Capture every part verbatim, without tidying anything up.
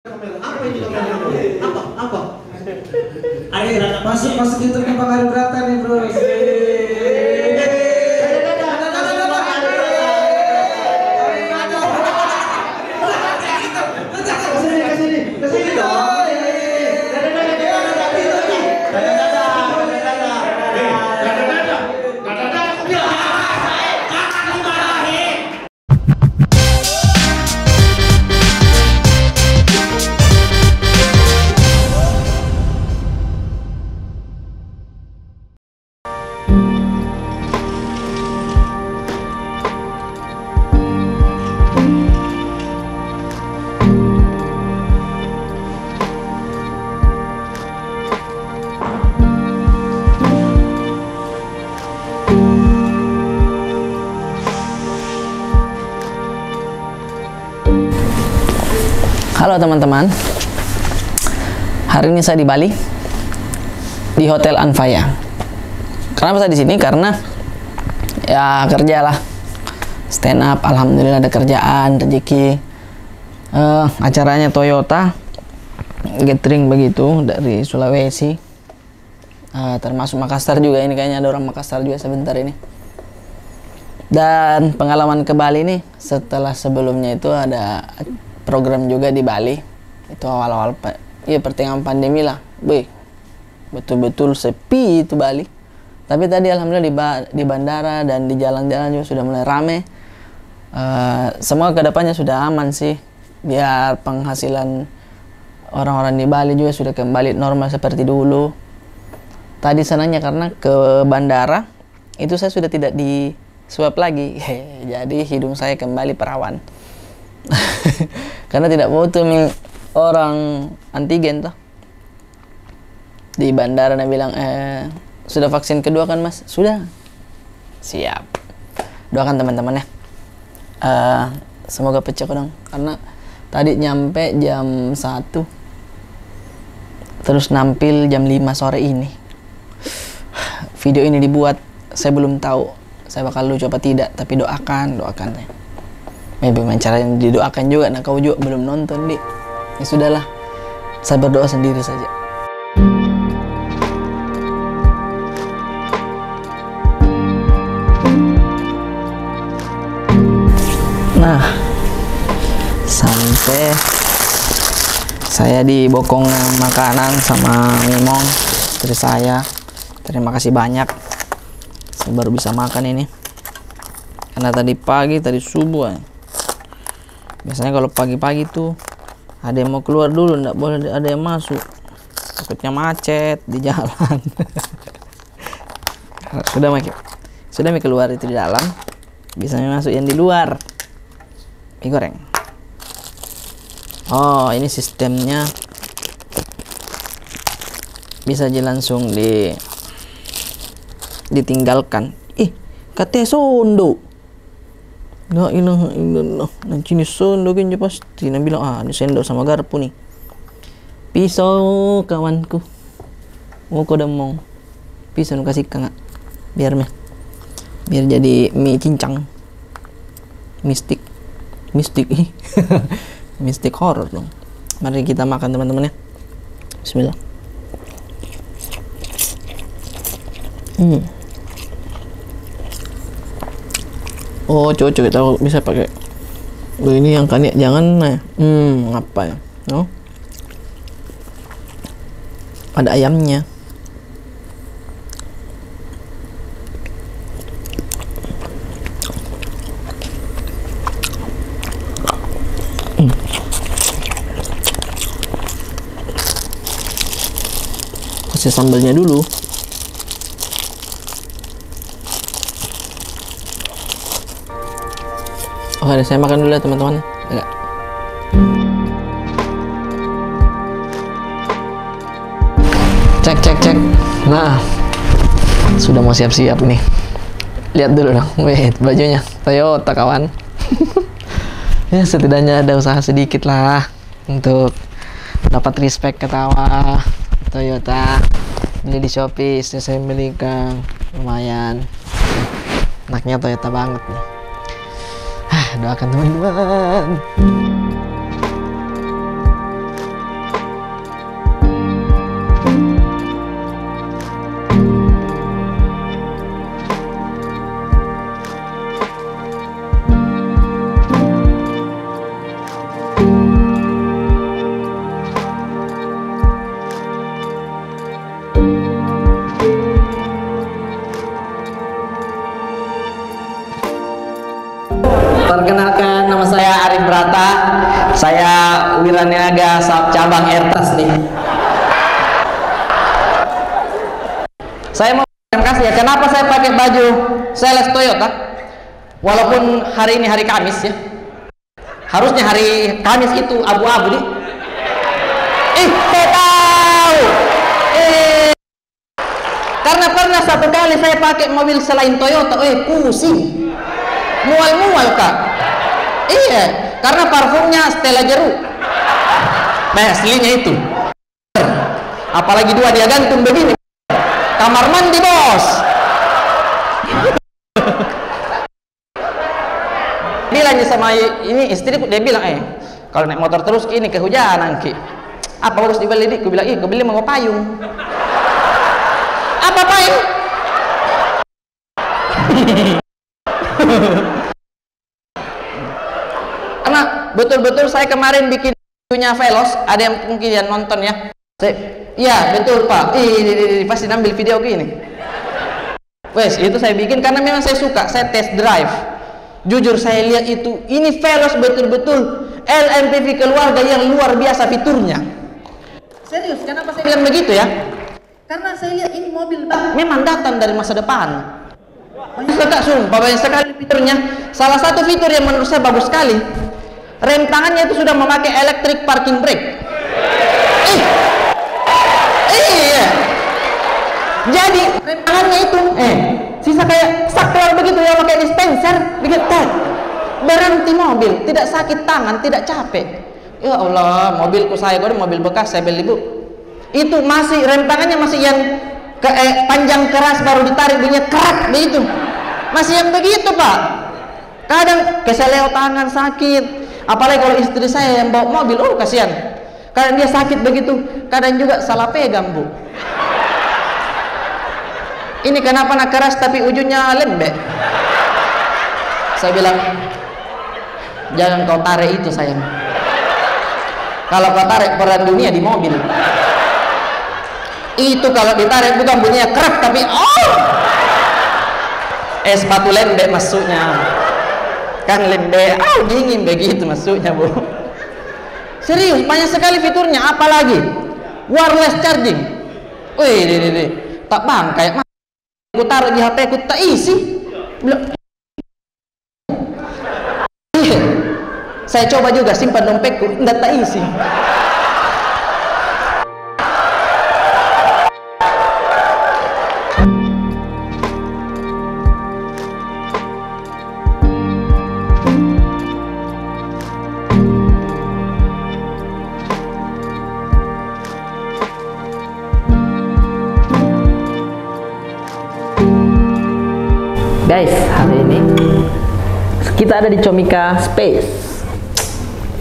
Apa ini kamera? Apa? Apa? Ayo, masuk, masuk YouTube-nya Bang Ari Brata nih, bro. Ke sini, ke sini, ke sini dong. Halo teman-teman, hari ini saya di Bali, di Hotel Anfaya. Kenapa saya di sini? Karena ya kerjalah, stand up, alhamdulillah ada kerjaan, rezeki. Eh, acaranya Toyota, gathering begitu dari Sulawesi. Eh, termasuk Makassar juga ini, kayaknya ada orang Makassar juga sebentar ini. Dan pengalaman ke Bali nih, setelah sebelumnya itu ada program juga di Bali. Itu awal-awal pa-, iya, pertengahan pandemi lah. Wih, betul-betul sepi itu Bali. Tapi tadi alhamdulillah di ba-, di bandara dan di jalan-jalan juga sudah mulai rame. Eh, semoga kedepannya sudah aman sih. Biar penghasilan orang-orang di Bali juga sudah kembali normal seperti dulu. Tadi senangnya karena ke bandara, itu saya sudah tidak di swab lagi. Jadi hidung saya kembali perawan. Karena tidak butuh mi orang antigen toh. Di bandara na bilang, "Eh, sudah vaksin kedua kan, Mas?" "Sudah." "Siap." Doakan teman-teman ya. Eh, semoga pecah kodong. Karena tadi nyampe jam satu, terus nampil jam lima sore ini. Video ini dibuat, saya belum tahu saya bakal lucu apa tidak, tapi doakan, doakan ya. Maybe memang cara yang didoakan juga, nah kau juga belum nonton, di. Ya sudahlah, saya berdoa sendiri saja. Nah, sampai saya dibokong makanan sama Mimong, istri saya. Terima kasih banyak. Saya baru bisa makan ini. Karena tadi pagi, tadi subuh, eh. Biasanya kalau pagi-pagi tuh ada yang mau keluar dulu, ndak boleh ada yang masuk. Takutnya macet di jalan. Sudah mi, sudah mi keluar itu di dalam. Bisa mi masuk yang di luar. Mi goreng. Oh, ini sistemnya. Bisa aja langsung di, ditinggalkan. Ih, kate sondo. La ilaha illallah. Nanti ni sondo kan je pasti. Na bilang, "Ah, ni sendok sama garpu ni." Pisau, kawanku. Mau ko demong. Pisau nu kasih kanga. Biar mi. Biar jadi mi cincang. Mistik. Mistik. Mistik horor dong. Mari kita makan, teman-teman, ya. Bismillah. Hmm. Oh, cocok kita bisa pakai. Oh, ini yang kani jangan, nah. Hmm, apa ya? No? Ada ayamnya. Hmm. Kasih sambalnya dulu. Oke deh, saya makan dulu ya, teman-teman. Agak. Cek, cek, cek. Nah, sudah mau siap-siap nih. Lihat dulu dong. Weh, bajunya Toyota, kawan. Ya, setidaknya ada usaha sedikit lah untuk dapat respect, ketawa. Toyota. Beli di Shopee, istri saya belikan. Lumayan. Anaknya Toyota banget nih. Ah, doakan teman-teman. Harga sa-, cabang Airtrust nih. Saya mau terima kasih ya, kenapa saya pakai baju sales Toyota? Walaupun hari ini hari Kamis ya. Harusnya hari Kamis itu abu-abu nih. Ih, saya tahu. Eh. Karena pernah satu kali saya pakai mobil selain Toyota, eh, pusing. Mual-mual, Kak. Iya, karena parfumnya Stella Jeruk. Nah, aslinya itu. Apalagi dua dia gantung begini. Kamar mandi, Bos. Bilang ji sama i-, ini istriku, dia bilang, "Eh, kalau naik motor terus ki ini kehujanan ki. Apa bagus dibeli, Dik?" Ku bilang, "Ih, ku beli mau payung." Apa payung? Karena betul-betul saya kemarin bikin punya Veloz, ada yang mungkin yang nonton ya. Saya, "Iya, betul, Pak." Ih, ih, ih, ih, pasti ambil video gini. Wes, itu saya bikin karena memang saya suka, saya test drive. Jujur saya lihat itu, ini Veloz betul-betul L M P V keluarga yang luar biasa fiturnya. Serius, kenapa saya bilang begitu ya? Karena saya lihat ini mobil bak-, memang datang dari masa depan. Banyak sekali, sumpah, banyak sekali fiturnya. Salah satu fitur yang menurut saya bagus sekali, rem tangannya itu sudah memakai electric parking brake. Ih. Iya. Jadi, rem tangannya itu, eh, sisa kayak saklar begitu ya, pakai dispenser, begitu, tet. Berhenti mobil, tidak sakit tangan, tidak capek. Ya Allah, mobilku saya, kok mobil bekas saya beli, Bu. Itu masih, rem tangannya masih yang ke-, eh, panjang keras, baru ditarik bunyinya kerak begitu. Masih yang begitu, Pak. Kadang keseleo tangan sakit. Apalagi kalau istri saya yang bawa mobil, oh, kasihan. Kadang dia sakit begitu, kadang juga salah pegang, Bu. Ini kenapa nak keras tapi ujungnya lembek? Saya bilang, "Jangan kau tarik itu, sayang. Kalau kau tarik, perang dunia di mobil. Itu kalau ditarik bukan bunyinya kerak, tapi, oh! Es batu lembek masuknya. Kan lembek, ah, dingin begitu masuknya, Bu." Serius, banyak sekali fiturnya, apalagi wireless charging. Wih, deh, deh, deh. Tak bangkai, ma-, ku taruh di H P ku, tak isi. Bilang, "Iya. Saya coba juga simpan dompetku, ndak tak isi." Guys, hari ini kita ada di Comika Space.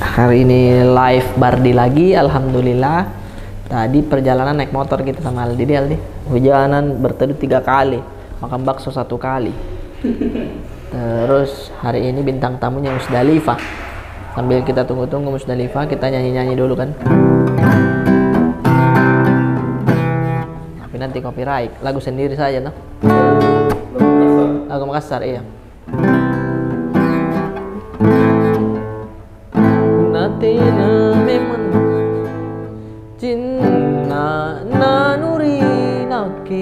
Hari ini live Bardi lagi, alhamdulillah. Tadi perjalanan naik motor kita sama Aldi, di Aldi. Hujanan berteduh tiga kali, makan bakso satu kali. Terus hari ini bintang tamunya Musdalifah. Sambil kita tunggu-tunggu Musdalifah, kita nyanyi-nyanyi dulu kan. Tapi nanti copyright, lagu sendiri saja toh. Lagu Makassar, iya. Natena memang cinna na nuri nake,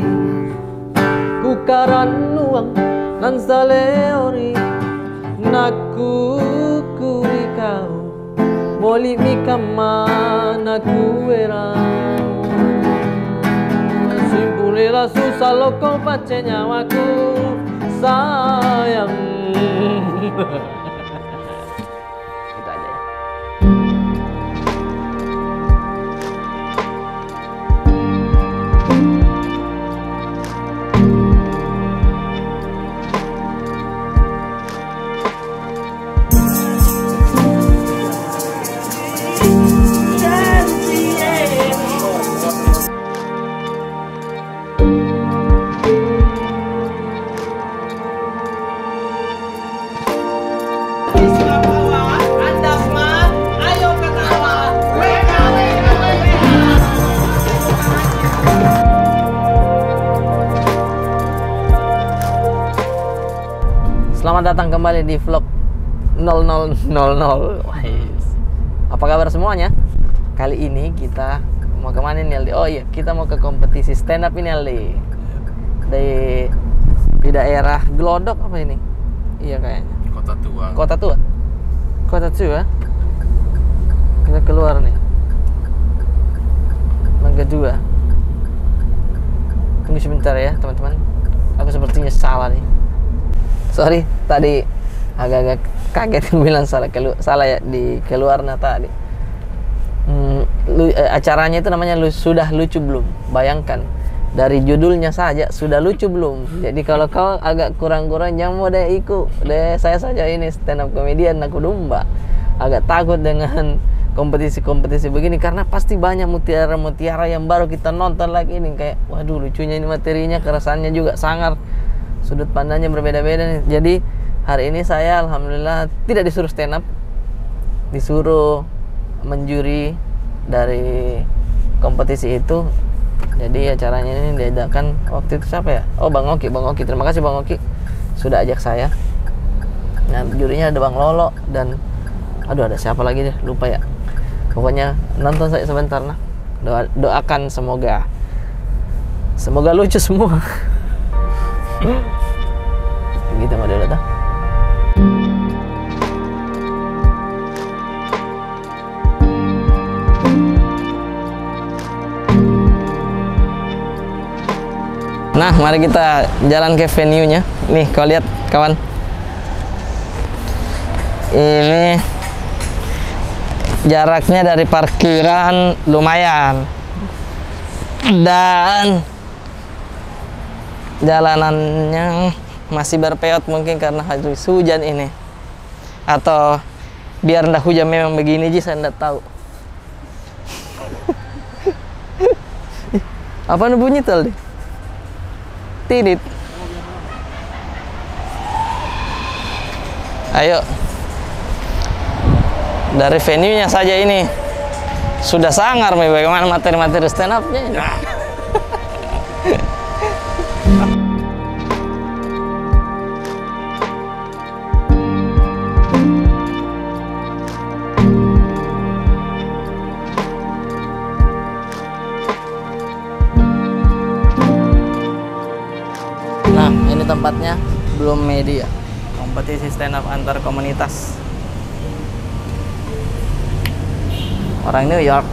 ku karannuang nan saleori, nakku kuri kau, moli mi kamma naku erang. Simpulera susah loko pace nyawaku, sayang. Gitu aja ya. Selamat datang kembali di vlog nol nol nol nol. Wais. Apa kabar semuanya? Kali ini kita mau ke mana ini, Aldi? Oh iya, kita mau ke kompetisi stand up ini, Aldi. Iya. Di, di daerah Glodok apa ini? Iya, kayaknya. Kota Tua. Kota Tua? Kota Tua? Kita keluar nih. Mangga Dua. Tunggu sebentar ya, teman-teman. Aku sepertinya salah nih. Sorry, tadi agak-agak kaget bilang salah kelu-, salah ya di keluarnya tadi. Hmm, lu-, eh, acaranya itu namanya lu-, Sudah Lucu Belum? Bayangkan, dari judulnya saja sudah lucu belum. Jadi kalau kau agak kurang-kurang, jangan mau deh ikut deh, saya saja ini stand up comedian, aku domba. Agak takut dengan kompetisi-kompetisi begini, karena pasti banyak mutiara-mutiara yang baru kita nonton lagi ini, kayak, "Waduh, lucunya ini materinya, keresahannya juga sangar, sudut pandangnya berbeda-beda nih." Jadi, hari ini saya alhamdulillah tidak disuruh stand up, disuruh menjuri dari kompetisi itu. Jadi acaranya ini diadakan waktu itu siapa ya? Oh, Bang Oki, Bang Oki. Terima kasih Bang Oki sudah ajak saya. Nah, jurinya ada Bang Lolo dan, aduh, ada siapa lagi deh, lupa ya. Pokoknya nonton saya sebentar nah. Doa-, doakan semoga, semoga lucu semua. Gitu mah dulu tuh. Nah, mari kita jalan ke venue-nya. Nih, kau lihat, kawan. Ini jaraknya dari parkiran lumayan. Dan jalanannya masih berpeot mungkin karena habis hujan ini. Atau biar ndak hujan memang begini ji, saya ndak tahu. Apa nu bunyi tadi? Tidit. Ayo. Dari venue-nya saja ini sudah sangar, bagaimana materi-materi stand up-nya ini? Nah, ini tempatnya, Bloom Media. Kompetisi stand up antar komunitas. Orang New York.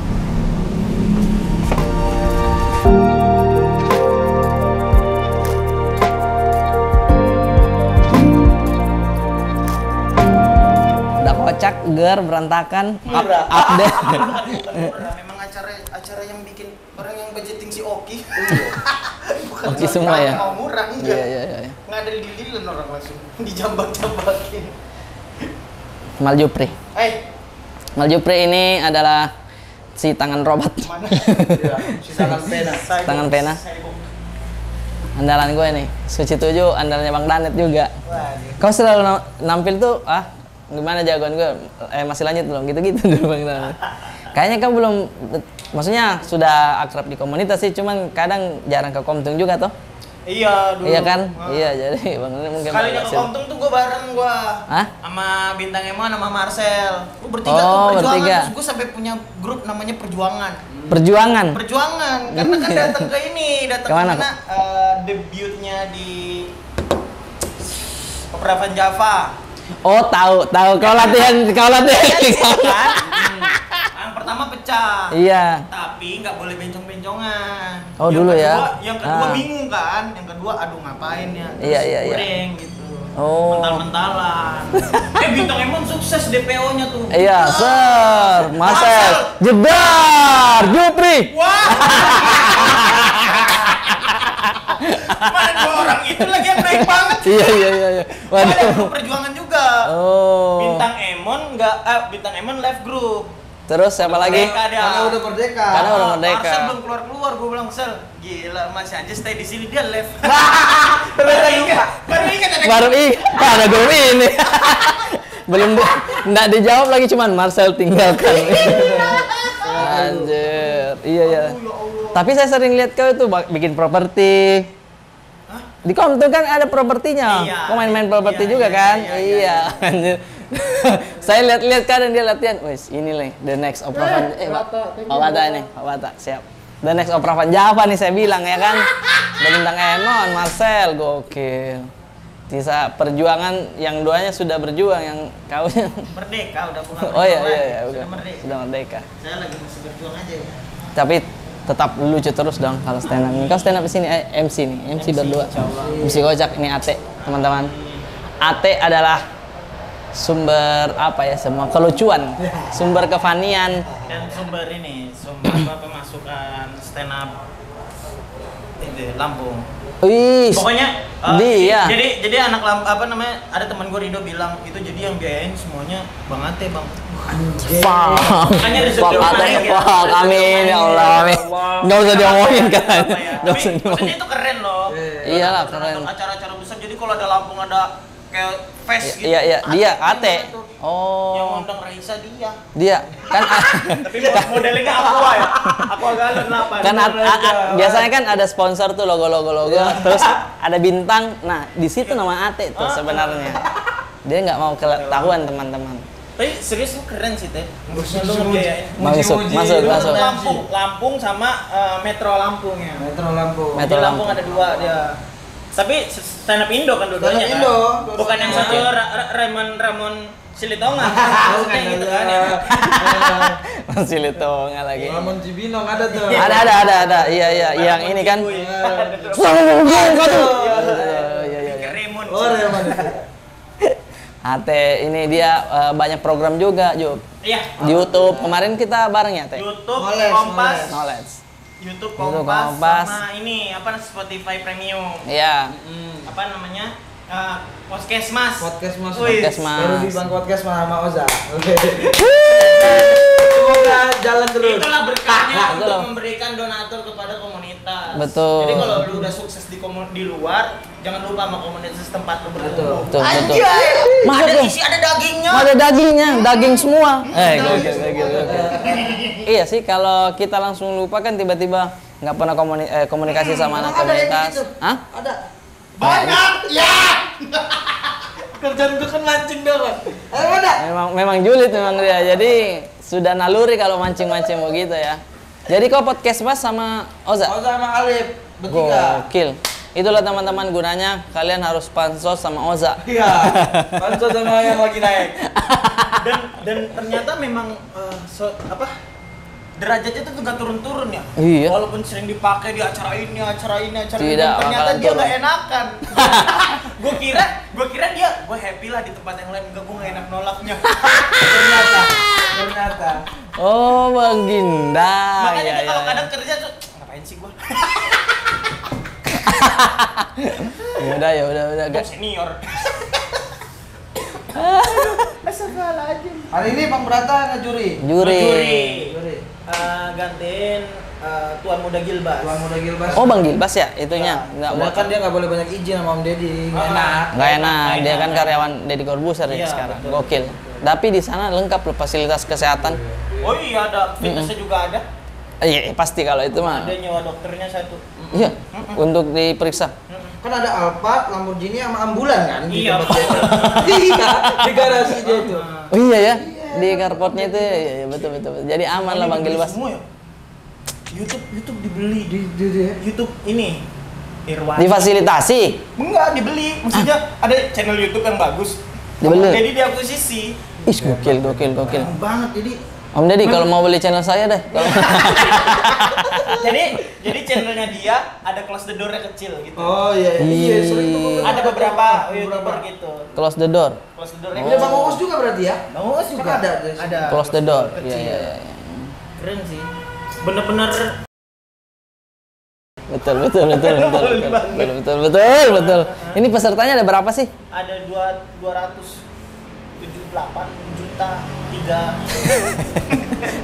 Udah kocak, ger, berantakan, up-, update. Memang acara, acara yang bikin orang yang budgeting si Oki. Bukan Oki semua ya? Mau murah, iya. Iya, iya, iya. Nggak ada deal-dealan orang langsung. Dijambak-jambakin. Mal Jupri. Eh. Mal Jupri ini adalah si tangan robot. Mana? Iya, si tangan pena. Tangan pena. Cyborg. Andalan gue nih. Suci Tujuh, andalnya Bang Danet juga. Wah, gitu. Kau selalu na-, nampil tuh, ah, gimana jagoan gue? Eh, masih lanjut belum? Gitu-gitu dulu, Bang Danet. Kayaknya kau belum, maksudnya sudah akrab di komunitas sih, cuman kadang jarang ke Komtung juga, toh? Iya, dulu. Iya kan? Ah. Iya, jadi Bang Danet mungkin. Sekalinya ke Komtung tuh gua bareng gua. Hah? Sama Bintang Emon sama Marcel. Gua bertiga tuh. Oh, bertiga. Perjuangan. Terus gua sampai punya grup namanya Perjuangan. Perjuangan? Perjuangan. Karena kan datang ke ini, datang ke mana? Ke mana? Eh, debutnya di Opera Van Java. Oh, tahu, tahu. Kau latihan, kau latihan. Kan? Hmm. Yang pertama pecah. Iya. Tapi nggak boleh bencong-bencongan. Oh, dulu ya? Yang kedua, yang kedua bingung kan. Yang kedua, "Aduh, ngapain ya?" Terus iya, iya, iya. Goreng gitu. Oh. Mental-mentalan. Eh, Bintang Emon sukses D P O-nya tuh. Iya, Ser, Marcel, Jebbar, Jupri. Wah. Mana dua orang itu lagi yang naik banget. Iya, iya, iya, iya. Waduh. Ada grup Perjuangan juga. Oh. Bintang Emon nggak, eh, Bintang Emon left group. Terus siapa lagi? Merdeka dia. Karena udah merdeka. Karena udah merdeka. Marcel belum keluar-keluar, gua bilang, "Sel, gila, masih aja stay di sini," dia left. Ternyata lupa. Baru ingat, baru ingat ada grup ini. Baru ingat ada grup ini. Belum di-, nggak dijawab lagi, cuman Marcel tinggalkan. Anjir. Iya, iya. Aduh, ya Allah. Tapi saya sering lihat kau itu ba-, bikin properti. Hah? Di Komtung kan ada propertinya. Iya. Kau main-main properti juga kan? Iya, iya, iya, iya. Anjir. Saya lihat-lihat kadang dia latihan, wes, ini nih, the next Opravan. Eh, Pak, Pak Bata ini, Pak Bata, siap. The next Opravan Java nih saya bilang, ya kan? Ada bintang Emon, Marcel, gokil. Sisa perjuangan, yang duanya sudah berjuang, yang kau yang Merdeka, udah bukan perjuangan lagi, sudah merdeka. Oh iya, iya, iya, bukan. Sudah merdeka. Saya lagi masih berjuang aja ya. Tapi tetap lucu terus dong kalau stand up. Kau stand up di sini, eh, M C nih, M C berdua. M C, insya Allah. M C Gojak, ini Ate, teman-teman. Ate adalah sumber apa ya, semua kelucuan, sumber kefanian. Dan sumber ini, sumber apa, pemasukan stand up itu, Lampung. Wih, pokoknya, eh, dia. Jadi, jadi anak Lam-, apa namanya, ada teman gue Rido bilang, "Itu jadi yang biayain semuanya Bang Ate, Bang." Anjir. Fuck. Makanya rezeki Bang Ate, naik ya. Fuck, amin, ya Allah, amin. Nggak usah diomongin, kan? Nggak usah diomongin. Tapi maksudnya itu keren loh. Iyalah, keren. Acara-acara besar, jadi kalau ada Lampung, ada kayak fest gitu. Iya, iya, dia, Ate. Ate yang ngatur. Oh. Yang ngundang Raisa dia. Dia, kan. Tapi modelnya Aqua ya? Aqua galon delapan. Kan at-, a-, a-, biasanya kan ada sponsor tuh, logo, logo, logo. Iya. Terus ada bintang. Nah, di situ nama Ate tuh sebenarnya. Dia nggak mau ketahuan, teman-teman. Tapi serius, lu keren sih, Te. Maksudnya lu ngebiayain. Masuk, masuk, masuk. Lampung, Lampung sama, eh, Metro Lampung ya. Metro Lampung. Di Lampung ada dua dia. Tapi stand up Indo kan dua-duanya kan? Stand up Indo. Bukan yang satu Ra-, Ra-, Ramon, Ramon Silitonga. Bukan gitu kan, ya. Silitonga lagi. Ramon Cibinong ada tuh. Ada, ada, ada, ada. Iya, iya, yang ini kan. Ramon Cibui. Iya, iya, iya. Pikir Raymond. Oh, Raymond itu. Ate, ini dia, eh, banyak program juga, Ju. Iya. Di YouTube. Kemarin kita bareng ya, Te? YouTube, Kompas. Knowledge. YouTube, Kompas, sama ini, apa, Spotify Premium. Iya. Apa namanya? Eh, Podcastmas. Podcastmas. Wih. Podcastmas. Baru di Bang Podcastmas sama Oza. Oke. Semoga jalan terus. Itulah berkahnya untuk memberikan donatur kepada komunitas. Betul. Jadi kalau lu udah sukses di komu-, di luar, jangan lupa sama komunitas tempat lu bertumbuh. Betul, betul. Anjay! Ada isi, ada dagingnya. Ada dagingnya, daging semua. Eh, gokil, gokil, gokil. Iya sih, kalau kita langsung lupa kan tiba-tiba nggak pernah komuni-, eh, komunikasi sama anak komunitas. Hah? Ada. Banyak, ya. Kerjaan gua kan mancing doang. Ayo, ada. Memang, memang julid memang dia. Jadi, sudah naluri kalau mancing-mancing begitu ya. Jadi kau Podcastmas sama Oza? Oza sama Alif, bertiga. Gokil. Itulah teman-teman gunanya kalian harus pansos sama Oza. Iya, pansos sama yang lagi naik. Dan, dan ternyata memang, eh, so-, apa, derajatnya tuh nggak turun-turun ya. Iya. Walaupun sering dipakai di acara ini, acara ini, acara ini, ternyata dia nggak enakan. Gua kira, gua kira dia, gua happy lah di tempat yang lain. Enggak, gua nggak enak nolaknya. Ternyata, ternyata. Oh, Bang Ginda. Makanya dia kalau kadang kerja tuh, "Ngapain sih gua?" Ya udah, ya udah, udah. Gua senior. Astagfirullahaladzim. Hari ini Bang Brata ngejuri. Juri. Juri. Juri. Eh, gantiin, eh, Tuan Muda Gilbas. Tuan Muda Gilbas. Oh, Bang Gilbas ya itunya? Ya. Nggak, soalnya kan dia nggak boleh banyak izin sama Om Deddy, nggak enak. Nggak enak, dia kan karyawan Deddy Corbuzier ya sekarang. Iya, betul. Gokil. Tapi di sana lengkap loh fasilitas kesehatan. Oh iya, ada fitnessnya juga ada. Iya, pasti kalau itu mah. Ada nyewa dokternya satu. Iya, untuk diperiksa. Kan ada Alphard, Lamborghini, sama ambulan kan di tempat dia. Iya, di garasi dia itu. Oh iya ya, di carportnya itu, iya, iya, betul, betul, betul. Jadi aman lah, Bang Gilbas. Semua ya? YouTube, YouTube dibeli. Di, di, di. YouTube ini, Irwan. Difasilitasi? Enggak, dibeli. Maksudnya, ada channel YouTube yang bagus. Dibeli? Jadi diakuisisi. Ih, gokil, gokil, gokil. Keren banget, jadi Om Deddy, kalau mau beli channel saya deh. Jadi, jadi channelnya dia ada close the door-nya kecil gitu. Oh, iya, iya. Iya, sering tuh gua. Ada beberapa YouTuber gitu. Close the door. Close the door-nya kecil. Ada Bang Uus juga berarti ya? Bang Uus juga. Kan ada, ada. Close the door. Kecil. Iya, iya, iya. Keren sih. Bener-bener. Betul, betul, betul, betul, betul. Betul, betul, betul, betul. Ini pesertanya ada berapa sih? Ada dua, dua ratus tujuh puluh delapan juta tiga.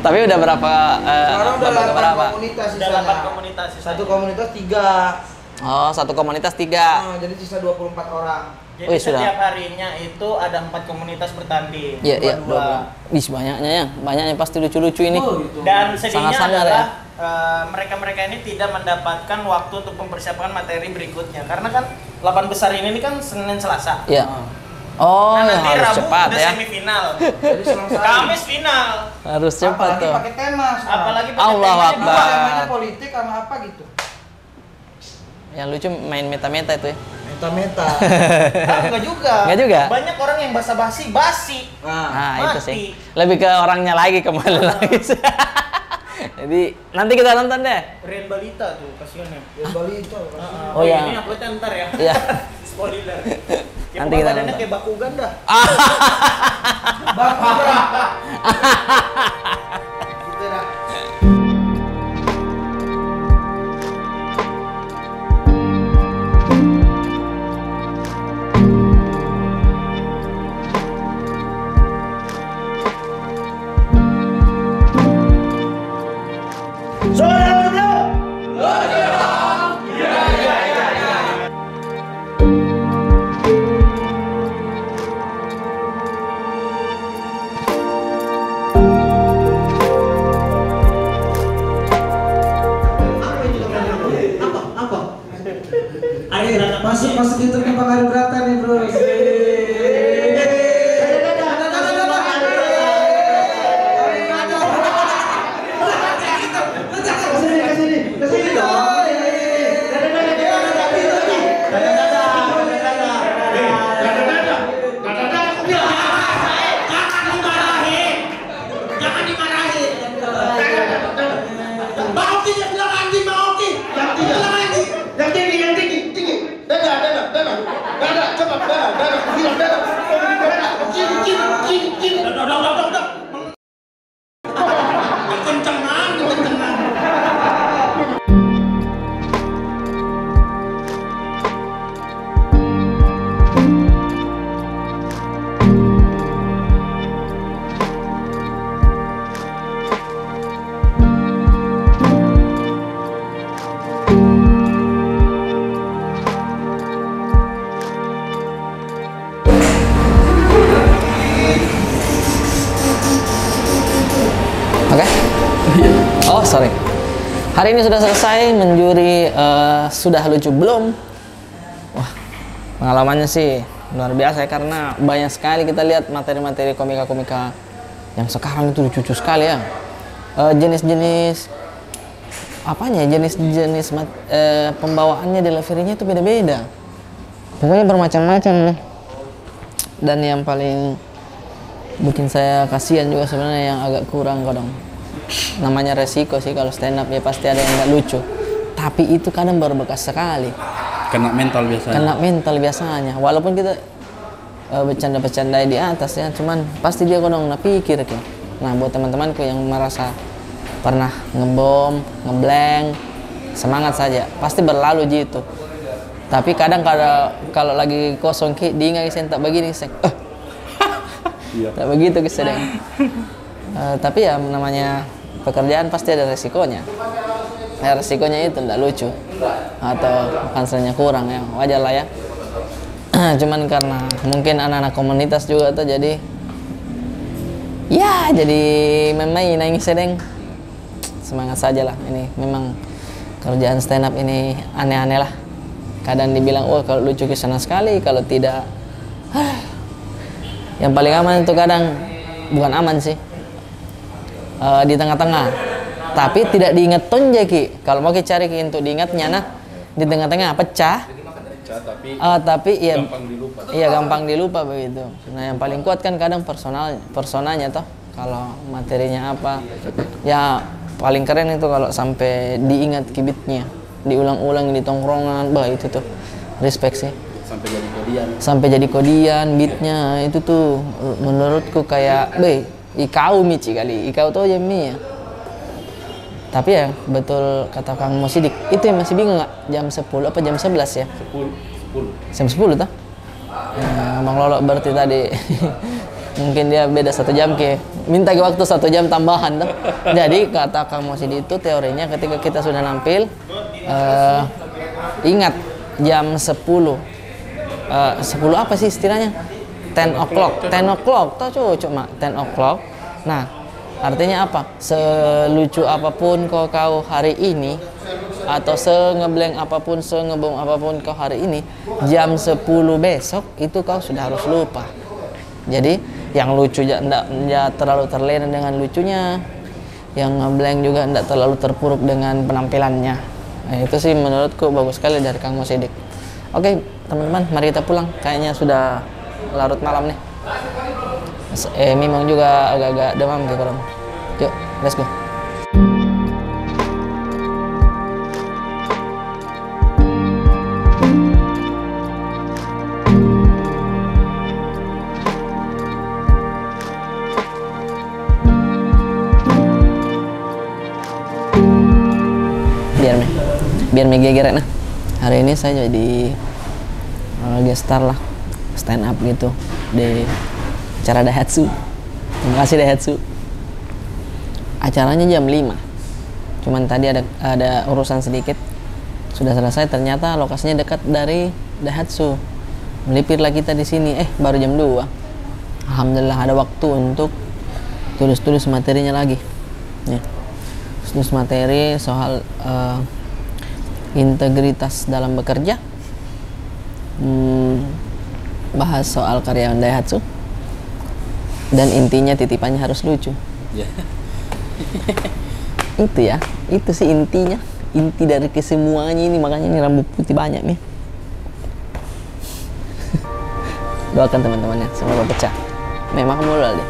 Tapi udah berapa, eh, sekarang udah delapan komunitas di sana. Udah delapan komunitas di sana. Satu komunitas tiga. Oh, satu komunitas tiga. Ah, jadi sisa dua puluh empat orang. Jadi setiap harinya itu ada empat komunitas bertanding. Iya, iya, dua-dua. Wih, sudah. Ih, banyaknya ya. Banyaknya pasti lucu-lucu ini. Oh, gitu. Dan sedihnya adalah, eh, mereka-mereka ini tidak mendapatkan waktu untuk mempersiapkan materi berikutnya. Karena kan delapan besar ini, ini kan Senin Selasa. Iya. Ah. Oh, nanti harus Rabu cepat udah ya. Semifinal. Jadi Selasa. Kamis final. Harus cepat tuh. Apalagi pakai tema sekarang. Apalagi pakai temanya dua. Allahu Akbar. Temanya politik sama apa gitu. Yang lucu main meta-meta itu ya. Meta-meta. Tapi nggak juga. Nggak juga? Banyak orang yang basa-basi, basi. Ah, itu sih. Mati. Lebih ke orangnya lagi, kembali lagi sih. Jadi, nanti kita nonton deh. Rian Balita tuh, kasihan ya. Rian Balita, kasihan. Oh, iya. Ini uploadnya ntar ya. Iya. Spoiler. Nanti kita nonton. Badannya kayak Bakugan dah. Bakugan. Gitu dah. Masuk, masuk YouTube-nya Bang Ari Brata nih, bro. Ke sini, ke sini, ke sini dong. Jangan dimarahin. Bang Oki, dia bilang anjing, Bang Oki. Yang tiga. Bilang anjing. Yang tinggi, yang tinggi, tinggi. Dada, dada, dada. Dada, cepat, dada, dada. Bilang dada. Dada, kiri, kiri, kiri, kiri. Dada, dada, dada, dada. Kenceng, Bang, kenceng, Bang. Oke? Oh, sorry. Hari ini sudah selesai menjuri, eh, sudah lucu belum? Wah, pengalamannya sih luar biasa ya, karena banyak sekali kita lihat materi-materi komika-komika yang sekarang itu lucu-lucu sekali ya. Eh, jenis-jenis apanya ya, jenis-jenis mat-, eh, pembawaannya di Lafirinya itu beda-beda. Pokoknya bermacam-macam deh. Dan yang paling bikin saya kasihan juga sebenarnya yang agak kurang kadang. Namanya resiko sih, kalau stand up ya pasti ada yang nggak lucu. Tapi itu kadang berbekas sekali. Kena mental biasanya. Kena mental biasanya. Walaupun kita, eh, bercanda-bercanda di atas ya, cuman pasti dia kadang na pikir ki. Nah, buat teman-temanku yang merasa pernah ngebom, ngeblank, semangat saja. Pasti berlalu ji itu. Tapi kadang kalau, kalau lagi kosong ki, diingat ki, "Saya tak begini, saya, eh." Iya. Tak begitu ki sedeng. Eh, tapi ya namanya pekerjaan pasti ada resikonya. Ya, resikonya itu ndak lucu. Atau panselnya kurang ya, wajar lah ya. Cuman karena mungkin anak-anak komunitas juga tuh, jadi ya, jadi main-main aja sedeng. Semangat saja lah. Ini memang kerjaan stand up ini aneh-aneh lah. Kadang dibilang, "Wah, kalau lucu ki senang sekali, kalau tidak," yang paling aman itu kadang, bukan aman sih, eh, di tengah-tengah. Tapi tidak diingat tonja ki. Kalau mau ki cari ki untuk diingatnya, nah, di tengah-tengah pecah. Pecah, tapi, eh, tapi iya, gampang dilupa. Iya, gampang dilupa begitu. Nah, yang paling kuat kan kadang personal, personanya toh. Kalau materinya apa, ya paling keren itu kalau sampai diingat ki beatnya, diulang-ulang di tongkrongan, bah, itu tuh respect sih. Sampai jadi kodian. Sampai jadi kodian, beatnya itu tuh menurutku kayak, "Beh, ikau mi ci kali, ikau tuh aja mi ya." Tapi ya, betul kata Kang Mo Sidik, itu yang masih bingung nggak? Jam sepuluh apa jam sebelas ya? Sepuluh, sepuluh. Jam sepuluh toh? Ya, Bang Lolo berarti tadi mungkin dia beda satu jam ki. Minta ki waktu satu jam tambahan toh. Jadi kata Kang Mo Sidik itu teorinya ketika kita sudah nampil, eh, ingat jam sepuluh. Eh, sepuluh apa sih istilahnya? Ten o'clock. Ten o'clock toh, cocok mak. Ten o'clock. Nah, artinya apa? Selucu apapun kau, kau hari ini, Atau sengeblank apapun, sengebom apapun kau hari ini, jam sepuluh besok itu kau sudah harus lupa. Jadi, yang lucu ja, ndak, ja terlalu terlena dengan lucunya, yang ngeblank juga ndak terlalu terpuruk dengan penampilannya. Nah, itu sih menurutku bagus sekali dari Kang Mosidik. Oke, teman-teman, mari kita pulang. Kayaknya sudah larut malam nih. S-, eh, memang juga agak-agak demam gitu, Bang. Yuk, let's go. Biar mi, biar mi geger, nah. Hari ini saya jadi, eh, guest star lah, stand up gitu di acara Daihatsu. Terima kasih, Daihatsu. Acaranya jam lima. Cuman tadi ada, ada urusan sedikit. Sudah selesai, ternyata lokasinya dekat dari Daihatsu. Melipirlah kita di sini, eh, baru jam dua. Alhamdulillah ada waktu untuk tulis-tulis materinya lagi. Ya. Tulis materi soal, eh, integritas dalam bekerja. Hmm, bahas soal karyawan Daihatsu. Dan intinya titipannya harus lucu. Ya. Itu ya, itu sih intinya. Inti dari kesemuanya ini, makanya ini rambut putih banyak nih. Doakan teman-teman ya, semoga pecah. Memang mulu dia.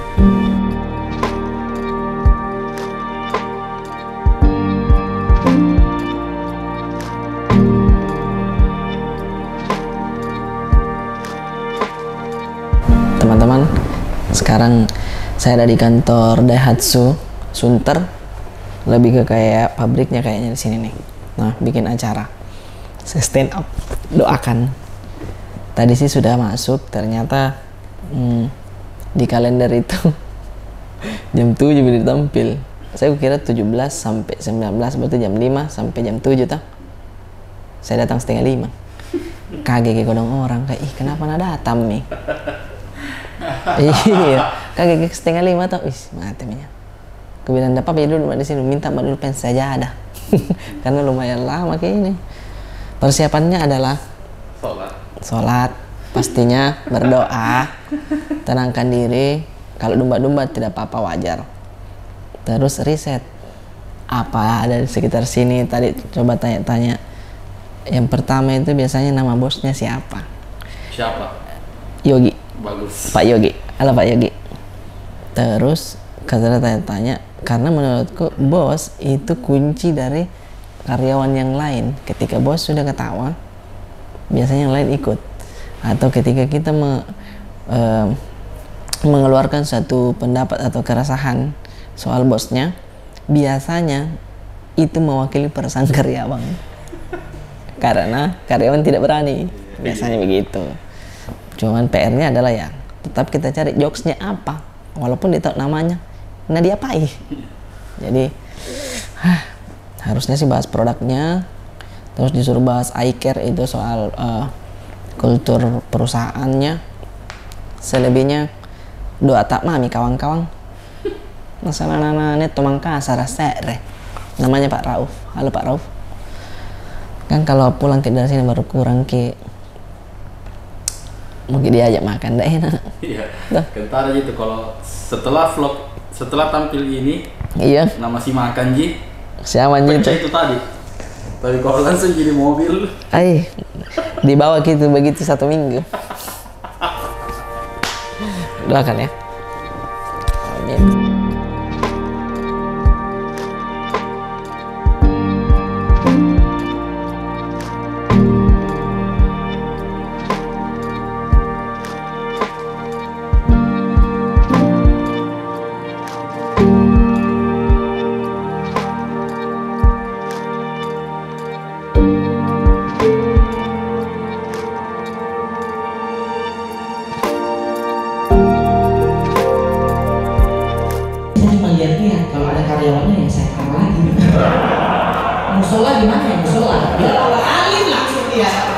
Teman-teman, sekarang saya ada di kantor Daihatsu Sunter. Lebih ke kayak pabriknya kayaknya di sini nih. Nah, bikin acara. Saya stand up. Doakan. Tadi sih sudah masuk, ternyata, hmm, di kalender itu jam tujuh baru tampil. Saya kukira tujuh belas sampai sembilan belas, berarti jam lima sampai jam tujuh toh. Saya datang setengah lima. Kaget kodong orang, kayak, "Ih, kenapa na datang mi?" Iya, kaget setengah lima toh. Ih, mati mi. Kubilang, "Ndak apa-apa, duduk di sini, minta ma dulu pen sajadah." Karena lumayan lama kayak ini. Persiapannya adalah sholat. Sholat, pastinya berdoa, tenangkan diri. Kalau dumba-dumba tidak apa-apa, wajar. Terus riset. Apa ada di sekitar sini? Tadi coba tanya-tanya. Yang pertama itu biasanya nama bosnya siapa? Siapa? Yogi. Bagus. Pak Yogi. Halo, Pak Yogi. Terus, kata dia tanya-tanya, karena menurutku bos itu kunci dari karyawan yang lain. Ketika bos sudah ketawa, biasanya yang lain ikut. Atau ketika kita me-, eh, mengeluarkan suatu pendapat atau keresahan soal bosnya, biasanya itu mewakili perasaan karyawan. Karena karyawan tidak berani. Biasanya begitu. Cuman P R-nya adalah ya, tetap kita cari jokesnya apa. Walaupun dia tahu namanya. Nah, dia apai? Jadi, hah, harusnya sih bahas produknya. Terus disuruh bahas I care itu soal, eh, kultur perusahaannya. Selebihnya, doa tak mami kawan-kawan. Masalah nana neto Mangkasar, sere. Namanya Pak Rauf. Halo, Pak Rauf. Kan kalau pulang ke dari sini baru kurang ke, mungkin diajak makan, ndak enak. Iya. Dah. Kentara gitu kalau setelah vlog, setelah tampil ini, iya, nama si makan ji. Siapa ji pecah itu? Itu tadi. Tapi kalau langsung jadi mobil. Ai, dibawa gitu begitu satu minggu. Doakan ya. Amin. Saya cuma lihat-lihat, kalau ada karyawannya, ya saya taruh lagi. Musola di mana ya, musola? Dia bawa alim langsung dia.